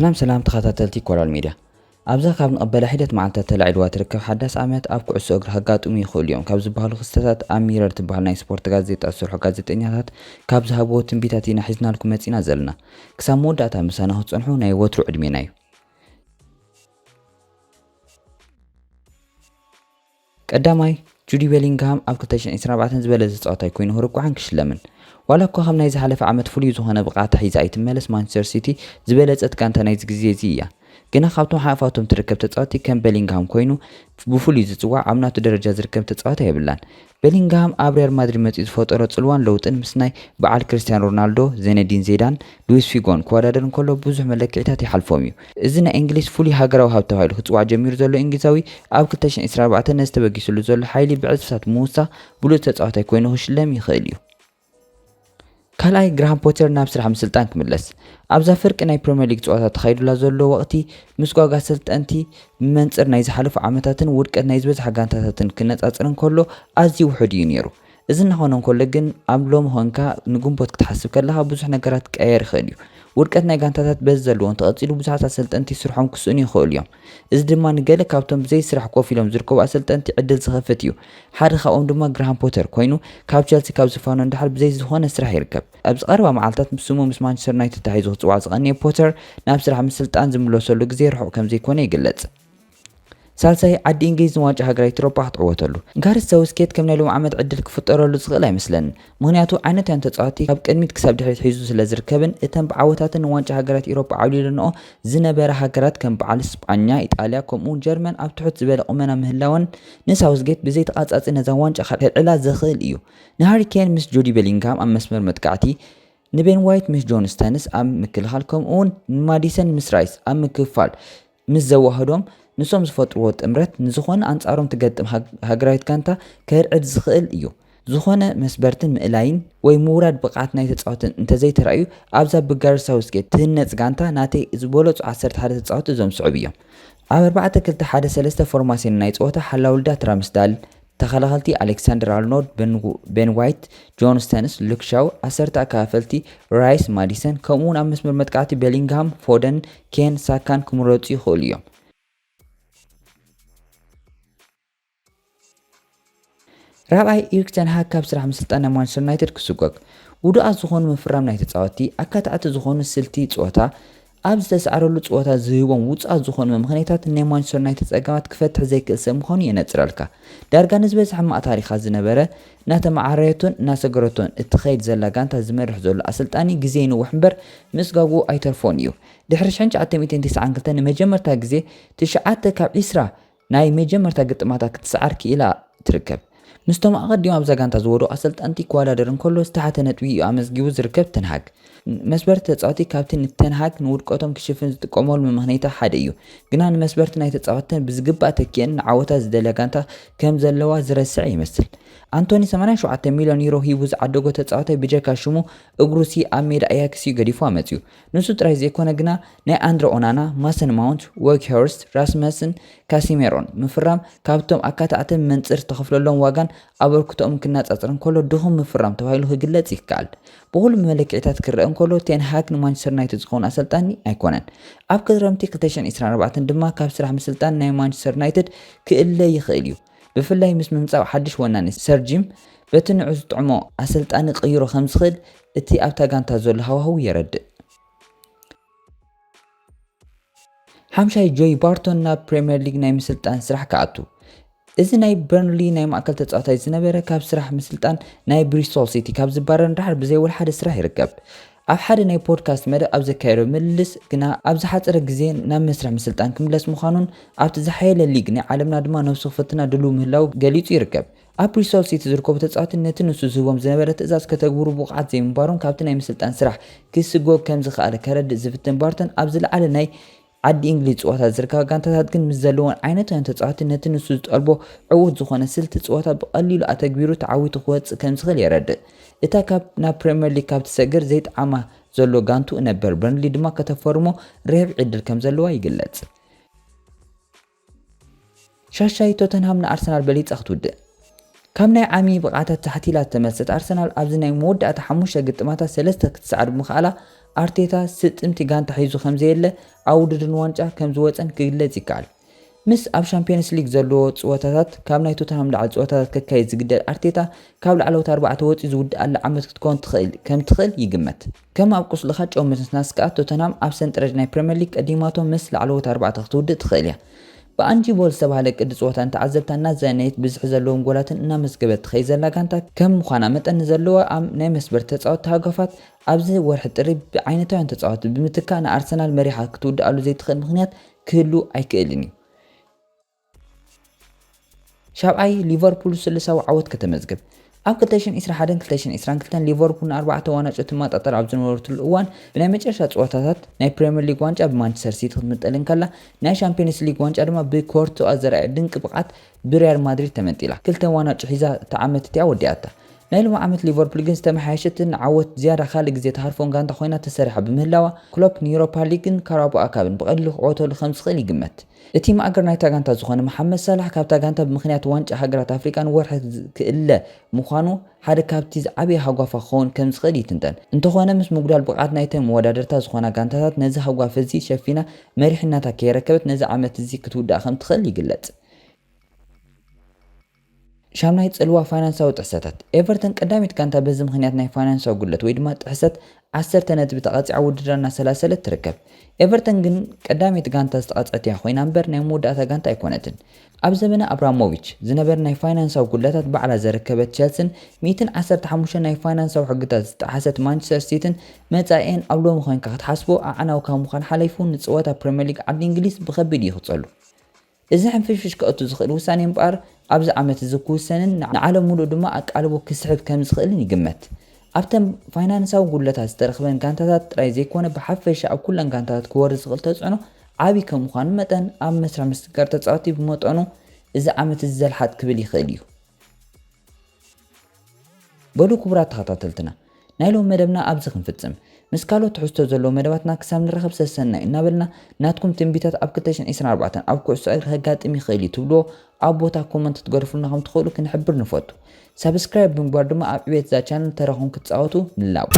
ሰላም ሰላም ተኸታተልቲ ኮራል ሚድያ፣ ኣብዛ ካብ ንቐበላ ሒደት መዓልታት ተላዒልዋ ትርከብ ሓዳስ ዓመት ኣብ ኩዕሶ እግሪ ከጋጥሙ ይኽእሉ እዮም ካብ ዝበሃሉ ክስተታት ኣብ ሚረር ትበሃል ናይ ስፖርት ጋዜጣ ዝሰርሑ ጋዜጠኛታት ካብ ዝሃብዎ ትንቢታት ኢና ሒዝናልኩም መጺና ዘለና። ክሳብ መወዳእታ ምሳና ክትጸንሑ ናይ ወትሩ ዕድሜና እዩ። ቀዳማይ፣ ጁዲ ቤሊንግሃም ኣብ ክልተ ሽሕን ዕስራን ኣርባዕተን ዝበለጸ ተጻዋታይ ኮይኑ ክርቋሕን ክሽለምን። ዋላ እኳ ከም ናይ ዝሓለፈ ዓመት ፍሉይ ዝኾነ ብቕዓታ ሒዛ ኣይትመለስ፣ ማንቸስተር ሲቲ ዝበለጸት ጋንታ ናይዚ ግዜ እዚ እያ። ግና ካብቶም ሓፋቶም ትርከብ ተጻወቲ ከም ቤሊንግሃም ኮይኑ ብፍሉይ ዝጽዋዕ ኣብ ናቱ ደረጃ ዝርከብ ተጻዋታይ የብላን። ቤሊንግሃም ኣብ ሪያል ማድሪድ መጺኡ ዝፈጠሮ ጽልዋን ለውጥን ምስ ናይ በዓል ክርስቲያኖ ሮናልዶ፣ ዜነዲን ዜዳን፣ ሉዊስ ፊጎን ክወዳደር እንከሎ ብዙሕ መለክዒታት ይሓልፎም እዩ። እዚ ናይ እንግሊዝ ፍሉይ ሃገራዊ ሃብቲ ተባሂሉ ክጽዋዕ ጀሚሩ ዘሎ እንግሊዛዊ ኣብ ክልተ ሽሕን ዕስራን ኣርባዕተን ነዚ ተበጊስሉ ዘሎ ሓይሊ ብዕጽፍታት ብምውሳኽ ብሉጽ ተጻዋታይ ኮይኑ ክሽለም ይኽእል እዩ። ካልኣይ፣ ግራሃም ፖተር ናብ ስራሕ ምስልጣን ክምለስ። ኣብዛ ፍርቂ ናይ ፕሪምየር ሊግ ጸወታ ተኻይዱላ ዘሎ ወቕቲ ምስ ጓጋ ሰልጠንቲ ብመንጽር ናይ ዝሓለፉ ዓመታትን ውድቀት ናይ ዝበዝሓ ጋንታታትን ክነጻጽር እንከሎ ኣዝዩ ውሑድ እዩ ነይሩ። እዚ እናኾነ እንከሎ ግን ኣብ ሎሚ ኾንካ ንግንቦት ክትሓስብ ከለኻ ብዙሕ ነገራት ክቀየር ይኽእል እዩ። ውድቀት ናይ ጋንታታት በዚ ዘለዎ እንተቐጺሉ ብዙሓት ኣሰልጠንቲ ስርሖም ክስእኑ ይኽእሉ እዮም። እዚ ድማ ንገለ ካብቶም ብዘይ ስራሕ ኮፍ ኢሎም ዝርከቡ ኣሰልጠንቲ ዕድል ዝኸፍት እዩ። ሓደ ካብኦም ድማ ግራሃም ፖተር ኮይኑ ካብ ቸልሲ ካብ ዝፋኖ እንድሓር ብዘይ ዝኾነ ስራሕ ይርከብ። ኣብዚ ቀረባ መዓልታት ስሙ ምስ ማንቸስተር ዩናይትድ ተታሒዙ ክጽዋዕ ዝቐነየ ፖተር ናብ ስራሕ ምስልጣን ዝምለሰሉ ግዜ ርሑቕ ከም ዘይኮነ ይግለጽ። ሳልሳይ፣ ዓዲ እንግሊዝ ንዋንጫ ሃገራት ኤውሮጳ ክትዕወተሉ። ጋሬት ሳውዝጌት ከም ናይ ሎሚ ዓመት ዕድል ክፍጠረሉ ዝኽእል ኣይመስለንን። ምኽንያቱ ዓይነታውያን ተጻወቲ ካብ ቅድሚት ክሳብ ድሕሪት ሒዙ ስለ ዝርከብን እተን ብዓወታትን ንዋንጫ ሃገራት ኤውሮጳ ዓብሊለንኦ ዝነበራ ሃገራት ከም በዓል ስጳኛ፣ ኢጣልያ ከምኡውን ጀርመን ኣብ ትሑት ዝበለ ቁመና ምህላወን ንሳውዝጌት ብዘይ ተቓጻጺ ነዛ ዋንጫ ከልዕላ ዘኽእል እዩ። ንሃሪ ኬን ምስ ጁዲ ቤሊንግሃም ኣብ መስመር መጥቃዕቲ፣ ንቤን ዋይት ምስ ጆን ስተንስ ኣብ ምክልኻል ከምኡውን ንማዲሰን ምስ ራይስ ኣብ ምክፍፋል ምስ ዘዋህዶም ንሶም ዝፈጥርዎ ጥምረት ንዝኾነ ኣንጻሮም ትገጥም ሃግ- ሃገራዊት ጋንታ ከርዕድ ዝኽእል እዩ። ዝኾነ መስበርትን ምእላይን ወይ ምውራድ ብቕዓት ናይ ተጻወትን እንተዘይተራእዩ ኣብዛ ብጋሬት ሳውዝጌት ትህነጽ ጋንታ ናተይ ዝበለጹ ዓሰርተ ሓደ ተጻወቲ እዞም ዝስዕቡ እዮም። ኣብ ኣርባዕተ ክልተ ሓደ ሰለስተ ፎርማሲዮን ናይ ጸወታ ሓላውልዳት ራምስዳል፣ ተኸላኸልቲ ኣሌክሳንደር ኣርኖልድ፣ ቤን ዋይት፣ ጆን ስተንስ፣ ሉክ ሻው፣ ኣሰርተ ኣከፋፈልቲ ራይስ፣ ማዲሰን ከምኡውን ኣብ መስመር መጥቃዕቲ ቤሊንግሃም፣ ፎደን፣ ኬን፣ ሳካን ክምረጹ ይኽእሉ እዮም። ራብዓይ፣ ኢሪክ ተን ሃግ ካብ ስራሕ ምስልጣን ናይ ማንቸስተር ዩናይትድ ክስጎግ። ውዱኣት ዝኾኑ ምፍራም ናይ ተጻወቲ፣ ኣካታዕቲ ዝኾኑ ስልቲ ጸወታ፣ ኣብ ዝተሰዓረሉ ጸወታ ዝህቦም ውጹኣት ዝኾኑ መምኸኒታት ናይ ማንቸስተር ዩናይትድ ጸገማት ክፈትሕ ዘይክእል ሰብ ምዃኑ የነጽረልካ። ዳርጋ ንዝበዝሐ ሕማቕ ታሪኻ ዝነበረ እናተመዓረየቶን እናሰገረቶን እትኸይድ ዘላ ጋንታ ዝመርሕ ዘሎ ኣሰልጣኒ ግዜ ይንውሕ እምበር ምስጋጉ ኣይተርፎን እዩ። ድሕሪ ሽሕን ትሽዓተ ሚእትን ተስዓን ክልተን ንመጀመርታ ግዜ ትሽዓተ ካብ ዒስራ ናይ መጀመርታ ግጥማታ ክትሰዓር ክኢላ ትርከብ። ምስቶም ኣቐዲሞም ኣብዛ ጋንታ ዝወደቑ ኣሰልጠንቲ ክወዳደር እንከሎ ዝተሓተ ነጥቢ እዩ ኣመዝጊቡ ዝርከብ ተንሃግ። መስበርቲ ተጻወቲ ካብቲ ንተንሃግ ንውድቀቶም ክሽፍን ዝጥቀመሉ መመኽነይታ ሓደ እዩ። ግና ንመስበርቲ ናይ ተጻወትተን ብዝግባእ ተኪአን ንዓወታ ዝደልያ ጋንታ ከም ዘለዋ ዝረስዐ ይመስል። ኣንቶኒ ሰማንያን ሸውዓተ ሚልዮን ዩሮ ሂቡ ዝዓደጎ ተጻዋታይ ብጀካ ሽሙ እግሩሲ ኣብ ሜዳ ኣያክስ እዩ ገዲፉ ኣመጽዩ። ንሱ ጥራይ ዘይኮነ ግና ናይ ኣንድረ ኦናና፣ ማሰን ማውንት፣ ወግሄርስት፣ ራስመስን ካሲሜሮን ምፍራም ካብቶም ኣካታዕትን መንጽር ዝተኸፍለሎም ዋጋን ኣበርክቶኦም ክነጻጸር እንከሎ ድኹም ምፍራም ተባሂሉ ክግለጽ ይከኣል። ብኹሉ መለክዒታት ክረአ እንከሎ ቴን ሃግ ንማንቸስተር ዩናይትድ ዝኸውን ኣሰልጣኒ ኣይኮነን። ኣብ ክረምቲ ክልተ ሽሕን ዕስራን ኣርባዕተን ድማ ካብ ስራሕ ምስልጣን ናይ ማንቸስተር ዩናይትድ ክእለ ይኽእል እዩ። ብፍላይ ምስ ምምጻእ ሓድሽ ወናኒ ሰር ጂም በቲ ንዑ ዝጥዕሞ ኣሰልጣኒ ክቕይሮ ከም ዝኽእል እቲ ኣብታ ጋንታ ዘሎ ሃዋህው የረድእ። ሓምሻይ፣ ጆይ ባርቶን ናብ ፕሪምየር ሊግ ናይ ምስልጣን ስራሕ ክኣቱ። እዚ ናይ በርንሊ ናይ ማእከል ተጻዋታይ ዝነበረ ካብ ስራሕ ምስልጣን ናይ ብሪስቶል ሲቲ ካብ ዝባረር ንድሓር ብዘይ ወላ ሓደ ስራሕ ይርከብ። ኣብ ሓደ ናይ ፖድካስት መደብ ኣብ ዘካየዶ ምልልስ ግና ኣብ ዝሓጸረ ግዜ ናብ መስርሕ ምስልጣን ክምለስ ምዃኑን ኣብቲ ዝሓየለ ሊግ ናይ ዓለምና ድማ ነብሱ ክፍትና ድሉው ምህላው ገሊጹ ይርከብ። ኣብ ብሪስቶል ሲቲ ዝርከቡ ተጻወቲ ነቲ ንሱ ዝህቦም ዝነበረ ትእዛዝ ከተግብሩ ብቑዓት ዘይምንባሮም ካብቲ ናይ ምስልጣን ስራሕ ክስጎግ ከም ዝኸኣለ ከረድእ ዝፍትን ባርተን ኣብ ዝለዓለ ናይ ዓዲ እንግሊዝ ጸወታ ዝርከባ ጋንታታት ግን ምስ ዘለወን ዓይነታውያን ተጻወቲ ነቲ ንሱ ዝጠልቦ ዕዉት ዝኾነ ስልቲ ጸወታ ብቐሊሉ ኣተግቢሩ ተዓዊቱ ክወጽእ ከም ዝኽእል የረድእ። እታ ካብ ናብ ፕሪምየር ሊግ ካብ ትሰግር ዘይጠዓማ ዘሎ ጋንቱ ነበር በርንሊ ድማ ከተፈርሞ ርህብ ዕድል ከም ዘለዋ ይግለጽ። ሻሻይ ቶተንሃም ንኣርሰናል በሊጻ ክትውድእ። ካብ ናይ ዓሚ ብቕዓታት ታሕት ኢላ ዝተመልሰት ኣርሰናል ኣብዚ ናይ መወዳእታ ሓሙሽተ ግጥማታት ሰለስተ ክትሰዓር ብምኽኣላ ኣርቴታ ስጥምቲ ጋንታ ሒዙ ከም ዘየለ፣ ኣብ ውድድር ንዋንጫ ከም ዝወጸን ክግለጽ ይከኣል። ምስ ኣብ ሻምፒዮንስ ሊግ ዘለዎ ጽወታታት ካብ ናይ ቶተንሃም ላዕሊ ጽወታታት ከካይድ ዝግደድ ኣርቴታ፣ ካብ ላዕለዎት ኣርባዕተ ወጺኡ ዝውድኣላ ዓመት ክትከውን ትኽእል ከም ትኽእል ይግመት። ከም ኣብ ቁስልኻ ጨው ምስናስ ከኣ፣ ቶተንሃም ኣብ ሰንጠረዥ ናይ ፕሪምየር ሊግ ቀዲማቶ ምስ ላዕለዎት ኣርባዕተ ክትውድእ ትኽእል እያ። ብኣንጂ ቦል ዝተባህለ ቅዲ ጽወታን ተዓዘብታን እናዘነየት ብዝሒ ዘለዎም ጎላትን እናመዝገበት ትኸይድ ዘላ ጋንታ ከም ምዃና መጠን፣ ንዘለዋ ኣብ ናይ መስበር ተጻወትቲ ሃጓፋት ኣብዚ ወርሒ ጥሪ ብዓይነታውያን ተጻወትቲ ብምትካእ፣ ንኣርሰናል መሪሓ ክትውድኣሉ ዘይትኽእል ምኽንያት ክህሉ ኣይክእልን እዩ። ሻብዓይ፣ ሊቨርፑል ስሉሳዊ ዓወት ከተመዝግብ። ኣብ ክልተ ሽሕን ዕስራን ሓደን ክልተ ሽሕን ዕስራን ክልተን ሊቨርፑል ንኣርባዕተ ዋንጫ ትመጣጠር ኣብ ዝነበረትሉ እዋን፣ ብናይ መጨረሻ ጸወታታት ናይ ፕሪምየር ሊግ ዋንጫ ብማንቸስተር ሲቲ ክትምጠል እንከላ፣ ናይ ሻምፒዮንስ ሊግ ዋንጫ ድማ ብኮርቱኣ ዘርኣዮ ድንቂ ብቕዓት ብሪያል ማድሪድ ተመንጢላ። ክልተ ዋንጫ ሒዛ እታ ዓመት እቲኣ ወዲኣታ። ናይ ሎሚ ዓመት ሊቨርፑል ግን ዝተመሓየሸትን ንዓወት ዝያዳ ካልእ ግዜ ትሃርፎን ጋንታ ኮይና ተሰሪሓ ብምህላዋ፣ ክሎፕ ንዩሮፓ ሊግን ካራባኦ ካፕን ብቐሊሉ ክዕወተሉ ከም ዝኽእል ይግመት። እቲ ማእገር ናይታ ጋንታ ዝኾነ መሓመድ ሳላሕ፣ ካብታ ጋንታ ብምኽንያት ዋንጫ ሃገራት ኣፍሪቃ ንወርሒ ክእለ ምዃኑ ሓደ ካብቲ ዝዓበየ ሃጓፋ ክኸውን ከም ዝኽእል ይትንተን። እንተኾነ፣ ምስ ምጉዳል ብቕዓት ናይተን መወዳደርታ ዝኾና ጋንታታት፣ ነዚ ሃጓፍ እዚ ሸፊና መሪሕነታ ከይረከበት፣ ነዚ ዓመት እዚ ክትውዳእ ከም ትኽእል ይግለጽ። ሻምናይ፣ ጽልዋ ፋይናንሳዊ ጥሕሰታት። ኤቨርተን ቀዳሚት ጋንታ በዚ ምኽንያት ናይ ፋይናንሳዊ ጉድለት ወይ ድማ ጥሕሰት ዓሰርተ ነጥቢ ተቐጺዓ ውድድራ እናሰላሰለት ትርከብ። ኤቨርተን ግን ቀዳሚት ጋንታ ዝተቐጽዐት እያ ኮይና እምበር፣ ናይ መወዳእታ ጋንታ ኣይኮነትን። ኣብ ዘመነ ኣብራሞቪች ዝነበረ ናይ ፋይናንሳዊ ጉድለታት ባዕላ ዘረከበት ቸልስን፣ ሚእትን ዓሰርተ ሓሙሽተ ናይ ፋይናንሳዊ ሕግታት ዝጠሓሰት ማንቸስተር ሲቲን መጻኢኤን ኣብ ሎሚ ኮይንካ ክትሓስቦ ኣዕናዊ ካብ ምዃን ሓሊፉ፣ ንጽወታ ፕሪምየር ሊግ ዓዲ እንግሊዝ ብኸቢድ እዩ ክጸሉ። እዚ ሕንፍሽፍሽ ከእቱ ዝኽእል ውሳኔ እምበኣር፣ ኣብዚ ዓመት እዚ ክውሰንን ንዓለም ምሉእ ድማ ኣቃልቦ ክስሕብ ከም ዝኽእልን ይግመት። ኣብተን ፋይናንሳዊ ጉድለታት ዝተረኽበን ጋንታታት ጥራይ ዘይኮነ፣ ብሓፈሻ ኣብ ኩለን ጋንታታት ክወርድ ዝኽእል ተጽዕኖ ዓቢ ከም ምዃኑ መጠን፣ ኣብ መስርሕ ምስግጋር ተጻወትቲ ብመጠኑ እዚ ዓመት እዚ ዘልሓጥ ክብል ይኽእል እዩ። በሉ ክቡራት ተኸታተልትና፣ ናይ ሎሚ መደብና ኣብዚ ክንፍጽም። ምስ ካልኦት ትሕዝቶ ዘለዎ መደባትና ክሳብ ንራኸብ ሰሰናዩ እናበልና፣ ናትኩም ትንቢታት ኣብ ክልተ ሽሕን ዕስራን ኣርባዕተን ኣብ ኩዕሶ እግሪ ከጋጥም ይኽእል እዩ ትብልዎ ኣብ ቦታ ኮመንት ክትገድፉልና ከም ትኽእሉ ክንሕብር ንፈቱ። ሳብስክራይብ ብምግባር ድማ ኣብ ዕቤት እዛ ቻነል ተራኹም ክትጻወቱ ንላቦ።